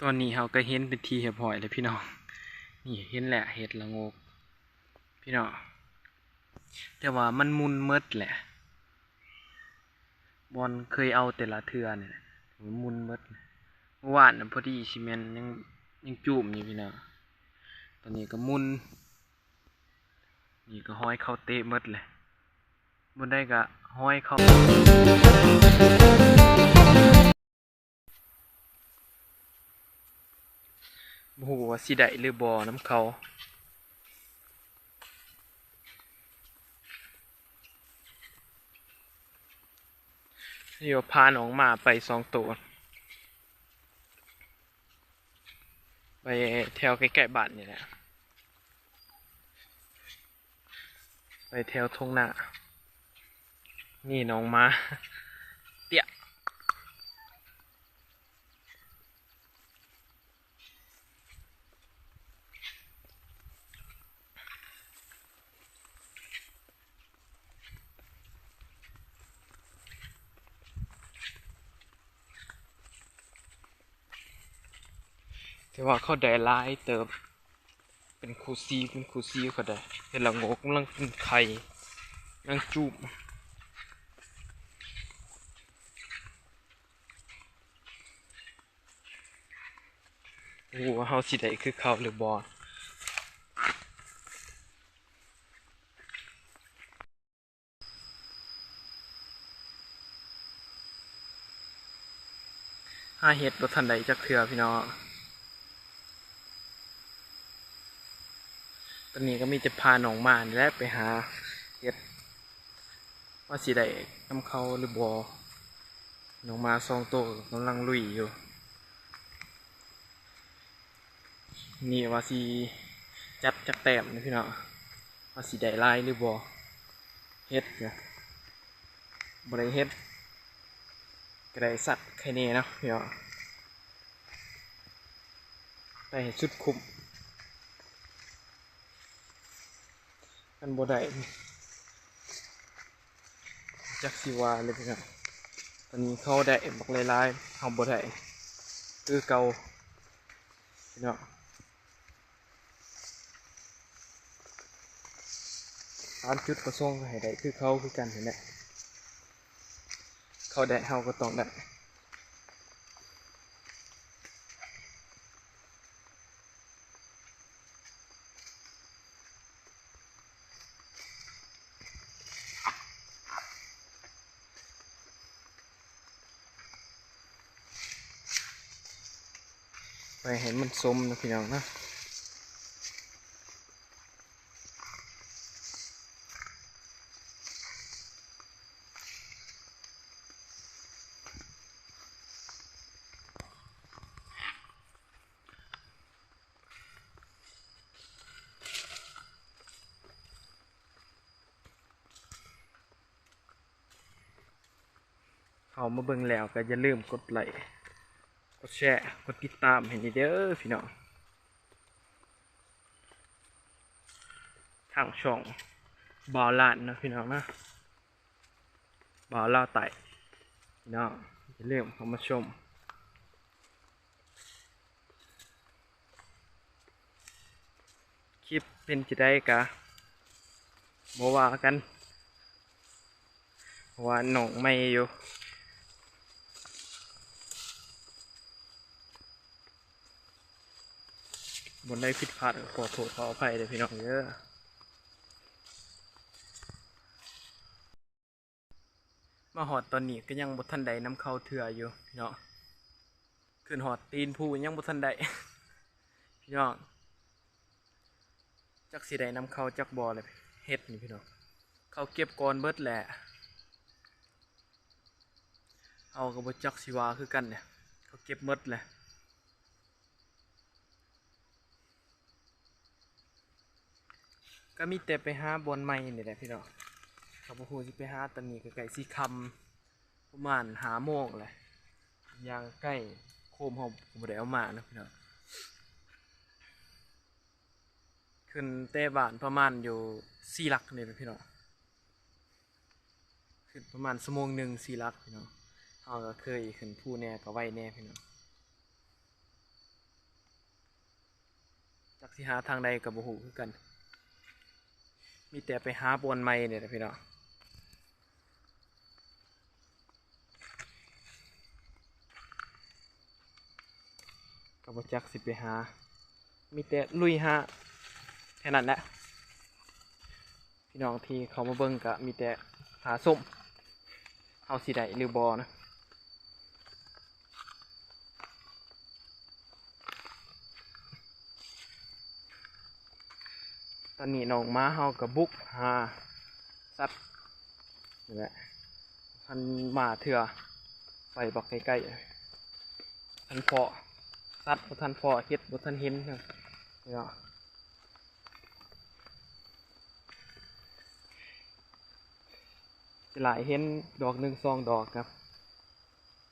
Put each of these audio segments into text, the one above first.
ຕອນນີ້ເຮົາກໍເຫັນເປັນທີ່ຮຽບຮ້ອຍແລ້ວພີ່ນ້ອງ. ນີ້ເຫັນແລ້ວເຫັດລະໂງກພີ່ນ້ອງ, ແຕ່ວ່າມັນໝຸ່ນໝົດແຫຼະ. ບ່ອນເຄີຍເອົາແຕ່ລະເທື່ອນີ້ແຫຼະ ມັນໝຸ່ນໝົດ. ເມື່ອວານນະພໍດີຊິແມ່ນຍັງ ຍັງຈູມຢູ່ພີ່ນ້ອງ, ຕອນນີ້ກໍໝຸ່ນ. ນີ້ກໍຮອຍເຂົາເຕະໝົດແຫຼະ, ບ່ອນໃດກໍຮອຍເຂົາ. ບໍ່ຮູ້ວ່າຊິໄດ້ຫຼືບໍ່ນຳເຂົາ. ນີ້ວ່າພານ້ອງໝາໄປສອງໂຕ ໄປແຖວໃກ້ໆບ້ານນີ້ແຫຼະ. ໄປແຖວທົ່ງນາ. ນີ້ນ້ອງໝາ ເຕະ. ແຕ່ວ່າເຂົາໄດ້ຫຼາຍເຕີບ. ເປັນຄູ່ສີ່ ເປັນຄູ່ສີ່ເຂົາໄດ້. ເຫັດລະໂງກກຳລັງເປັນໄຂ່ ກຳລັງຈູມ. ບໍ່ຮູ້ວ່າເຮົາຊິໄດ້ຄືເຂົາຫຼືບໍ່. ຫາເຫັດບໍ່ທັນໄດ້ຈັກເທື່ອພີ່ນ້ອງ. ຕອນນີ້ກໍມີແຕ່ພານ້ອງໝານີ້ແຫຼະໄປຫາເຫັດ ວ່າຊິໄດ້ນຳເຂົາຫຼືບໍ່. ນ້ອງໝາສອງໂຕກໍກຳລັງລຸຍຢູ່. ນີ້ວ່າຊິຈັດຈັກແຕ້ມນີ້ພີ່ນ້ອງ, ວ່າຊິໄດ້ຫຼາຍຫຼືບໍ່. ເຫັດກໍບໍ່ໄດ້ເຮັດ ກໍໄດ້ສັດໄຄແນ່ເນາະພີ່ນ້ອງ, ໄປໃຫ້ສຸດຄຸ້ມ. ຄັນບໍ່ໄດ້ ຈັກຊິວ່າເລີຍພີ່ນ້ອງ. ຕອນນີ້ເຂົາໄດ້ບັກຫຼາຍໆ ເຮົາບໍ່ໄດ້ຄືເກົ່າພີ່ນ້ອງ. ຕາມຈຸດປະສົງກໍໃຫ້ໄດ້ຄືເຂົາຄືກັນຫັ້ນແຫຼະ, ເຂົາໄດ້ເຮົາກໍຕ້ອງໄດ້. ໄປໃຫ້ມັນສົມນະພີ່ນ້ອງນະ. ເຂົ້າມາເບິ່ງແລ້ວກໍຢ່າລືມກົດໄລ້ ກົດແຊ ກົດຕິດຕາມໃຫ້ແດ່ເດີພີ່ນ້ອງ. ທາງຊ່ອງບ່າວລ້ານເນາະພີ່ນ້ອງເນາະ, ບ່າວລາວໃຕ້ພີ່ນ້ອງ, ຢ່າລືມເຂົ້າມາຊົມ. ຄລິບເປັນຈັ່ງໃດກະບໍ່ວ່າກັນ ເພາະວ່ານ້ອງໃໝ່ຢູ່. ບ່ອນໃດຜິດພາດກໍຂໍໂທດຂໍອະໄພເດີພີ່ນ້ອງເດີ. ມາຮອດຕອນນີ້ກໍຍັງບໍ່ທັນໄດ້ນຳເຂົາເທື່ອຢູ່ພີ່ນ້ອງ, ຂຶ້ນຮອດຕີນພູຍັງບໍ່ທັນໄດ້ພີ່ນ້ອງ. ຈັກຊິໄດ້ນຳເຂົາຈັກບໍ່ແຫຼະ ເຫັດນີ້ພີ່ນ້ອງ, ເຂົາເກັບກ່ອນເບິດແຫຼະ. ເຮົາກໍບໍ່ຈັກຊິວ່າຄືກັນແຫຼະ, ເຂົາເກັບໝົດແຫຼະ. ກໍມີແຕ່ໄປຫາບ່ອນໃໝ່ນີ້ແຫຼະພີ່ນ້ອງ. ກໍບໍ່ຮູ້ຊິໄປຫາຕອນນີ້ ກໍໃກ້ຊິຄ່ຳ ປະມານຫ້າໂມງແຫຼະ. ຍ່າງໄກ ໂຄມເຮົາບໍ່ໄດ້ເອົາມາເນາະພີ່ນ້ອງ. ຂຶ້ນແຕ່ບ້ານປະມານຢູ່ສີ່ຫຼັກນີ້ແຫຼະພີ່ນ້ອງ. ຂຶ້ນປະມານຊົ່ວໂມງໜຶ່ງ ສີ່ຫຼັກພີ່ນ້ອງ. ເຮົາກໍເຄີຍຂຶ້ນພູແດ່ ກໍໄວແດ່ພີ່ນ້ອງ. ຊິຫາທາງໃດກໍບໍ່ຮູ້ຄືກັນ ມີແຕ່ໄປຫາບ່ອນໃໝ່ນີ້ແຫຼະພີ່ນ້ອງ. ກໍບໍ່ຈັກຊິໄປຫາ ມີແຕ່ລຸຍຫາແຄ່ນັ້ນແຫຼະ. ພີ່ນ້ອງທີ່ເຂົ້າມາເບິ່ງກໍມີແຕ່ຖ້າຊົມ ເຮົາຊິໄດ້ຫຼືບໍ່ນະ. ຕອນນີ້ນ້ອງໝາເຮົາກໍບຸກຫາສັດນີ້ແຫຼະ ບໍ່ທັນມາເທື່ອ ໄປບັກໄກໆ ບໍ່ທັນພໍ້ສັດ ບໍ່ທັນພໍ້ເຫັດ ບໍ່ທັນເຫັນເນາະ. ຫຼາຍເຫັນດອກໜຶ່ງສອງດອກ ກໍ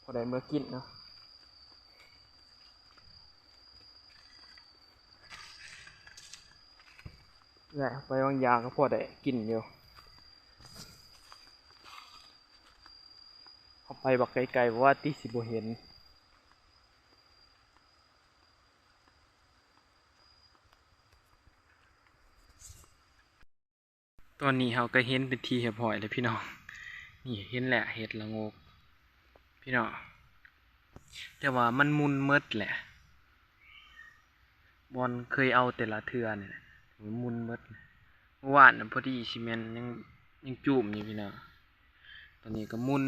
ພໍໄດ້ເມືອກິນເນາະ ແລະໄປວາງຢາກໍພໍໄດ້ກິນຢູ່. ເຮົາໄປບັກໄກໆ ວ່າຕິຊິບໍ່ເຫັນ. ຕອນນີ້ເຮົາກໍເຫັນເປັນທີ່ຮຽບຮ້ອຍແລ້ວພີ່ນ້ອງ. ນີ້ເຫັນແລ້ວເຫັດລະໂງກພີ່ນ້ອງ ແຕ່ວ່າມັນໝຸ່ນໝົດແຫຼະ ບ່ອນເຄີຍເອົາແຕ່ລະເທື່ອນີ້ແຫຼະ ມັນໝຸ່ນໝົດ. ມື້ວານນະພໍດີຊິແມ່ນຍັງ ຍັງຈູມຢູ່ພີ່ນ້ອງ ຕອນນີ້ກໍໝຸ່ນ.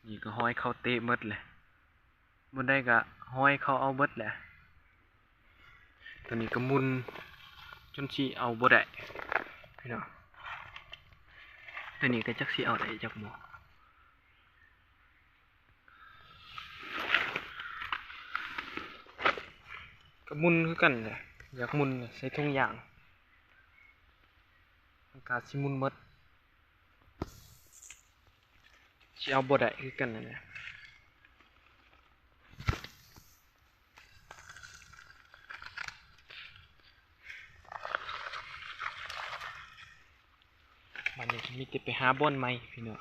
ນີ້ກໍຫອຍເຂົາເຕະໝົດແຫຼະ ບ່ອນໃດກໍຫອຍເຂົາເອົາເບິດແຫຼະ. ຕອນນີ້ກໍໝຸ່ນຈົນຊິເອົາບໍ່ໄດ້ພີ່ນ້ອງ. ຕອນນີ້ກໍຈັກຊິເອົາໄດ້ຈັກບໍ່ ກໍໝຸ່ນຄືກັນແຫຼະ ຢາກໝຸ່ນໃສ່ຖົງຢາງ ມັນກໍຊິໝຸ່ນໝົດ. ຊິເອົາບໍ່ໄດ້ຄືກັນຫັ້ນແຫຼະ. ບາດນີ້ມີແຕ່ໄປຫາບ່ອນໃໝ່ພີ່ນ້ອງ.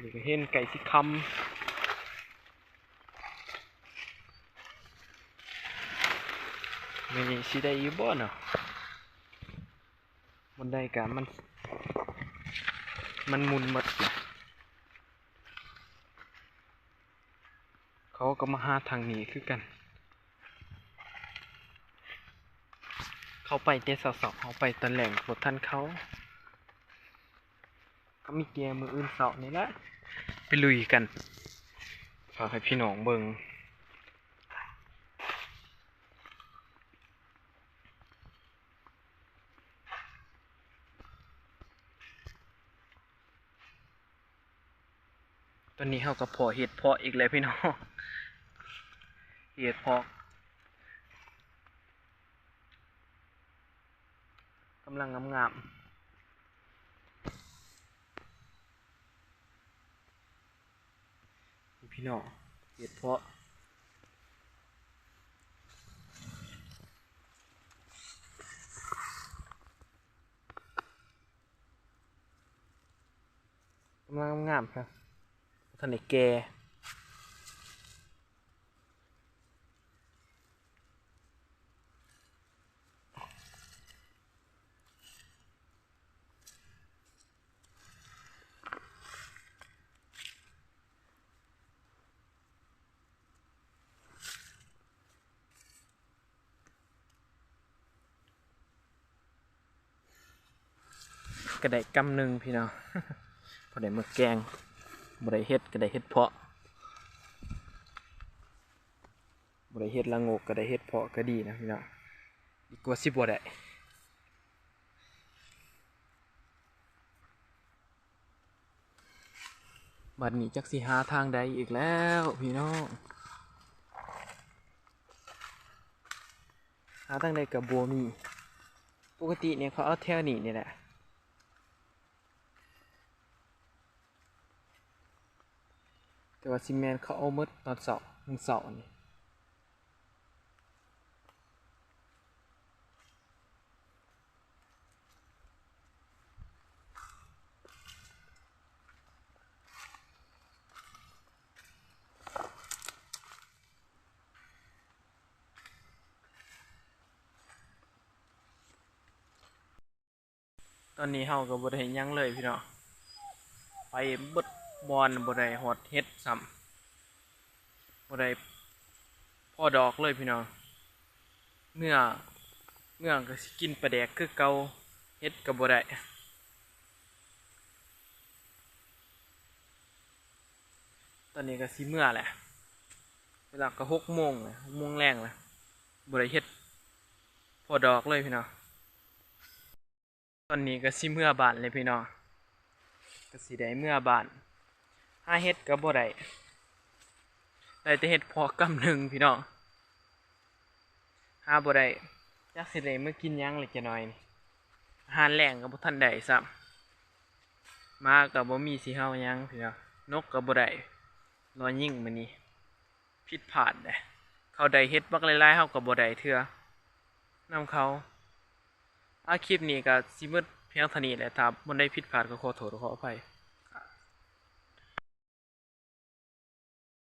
ນີ້ກໍເຫັນໃກ້ຊິຄ່ຳ ມື້ນີ້ຊິໄດ້ຢູ່ບໍ່ເນາະ. ບ່ອນໃດກະມັນ ມັນໝຸ່ນໝົດລະ ເຂົາກໍມາຫາທາງນີ້ຄືກັນ. ເຂົາໄປແຕ່ເຊົ້າໆ ເຮົາໄປຕອນແລງບໍ່ທັນເຂົາ ກໍມີແຕ່ມື້ອື່ນເຊົ້ານີ້ແຫຼະ ໄປລຸຍກັນ ຝາກໃຫ້ພີ່ນ້ອງເບິ່ງ. ຕອນນີ້ເຮົາກໍພໍ້ເຫັດເຜາະອີກແລ້ວພີ່ນ້ອງ ເຫັດເຜາະກຳລັງງາມໆ. ພີ່ນ້ອງ ເຫັດເຜາະ ກຳລັງງາມໆ ບໍ່ທັນໄດ້ແກ່. ກໍໄດ້ກຳໜຶ່ງພີ່ນ້ອງ ພໍໄດ້ມາແກງ ບໍ່ໄດ້ເຫັດກໍໄດ້ເຫັດເຜາະ ບໍ່ໄດ້ເຫັດລະໂງກກໍໄດ້ເຫັດເຜາະ ກໍດີນະພີ່ນ້ອງ ດີກວ່າຊິບໍ່ໄດ້. ບັດນີ້ຈັກຊິຫາທາງໃດອີກແລ້ວພີ່ນ້ອງ ຫາທາງໃດກໍບໍ່ມີ. ປົກກະຕິນີ້ເຂົາເອົາແຖວນີ້ນີ້ແຫຼະ ແຕ່ວ່າຊິແມ່ນເຂົາເອົາໝົດຕອນເຊົ້າ ມື້ເຊົ້ານີ້. ເ ນີ້ເຮົາກໍບໍ່ໄດ້ເຮັດຫຍັງເລີຍພີ່ນ້ອງ ໄປເບິດບ່ອນ ບໍ່ໄດ້ຮອດເຫັດຊ້ຳ ບໍ່ໄດ້ພໍດອກເລີຍພີ່ນ້ອງ. ເມືອ ເມືອກໍຊິກິນປາແດກຄືເກົ່າ ເຫັດກໍບໍ່ໄດ້. ຕອນນີ້ກໍຊິເມືອແຫຼະ ເວລາກໍຫົກໂມງແລ້ວ ຫົກໂມງແລງແລ້ວ ບໍ່ໄດ້ເຫັດພໍດອກເລີຍພີ່ນ້ອງ. ຕອນນີ້ກໍຊິເມືອບ້ານແລ້ວພີ່ນ້ອງ ກໍຊິໄດ້ເມືອບ້ານ ຫາເຫັດກໍບໍ່ໄດ້ ໄດ້ແຕ່ເຫັດເຜາະກຳໜຶ່ງພີ່ນ້ອງ ຫາບໍ່ໄດ້ ຈັກຊິໄດ້ມາກິນຫຍັງແລ້ວຈະໜ້ອຍນີ້ ອາຫານແລງກໍບໍ່ທັນໄດ້ຊ້ຳ ໝາກໍບໍ່ມີຊິເຫົ່າຫຍັງພີ່ນ້ອງ ນົກກໍບໍ່ໄດ້ລໍຍິງມື້ນີ້ ຜິດພາດເດ້ ເຂົາໄດ້ເຫັດບັກຫຼາຍໆ ເຮົາກໍບໍ່ໄດ້ເທື່ອນຳເຂົາ. ອາ ຄລິບນີ້ກໍຊິໝົດພຽງເທົ່ານີ້ແຫຼະ ຖ້າບ່ອນໃດຜິດພາດກໍຂໍໂທດຂໍອະໄພ.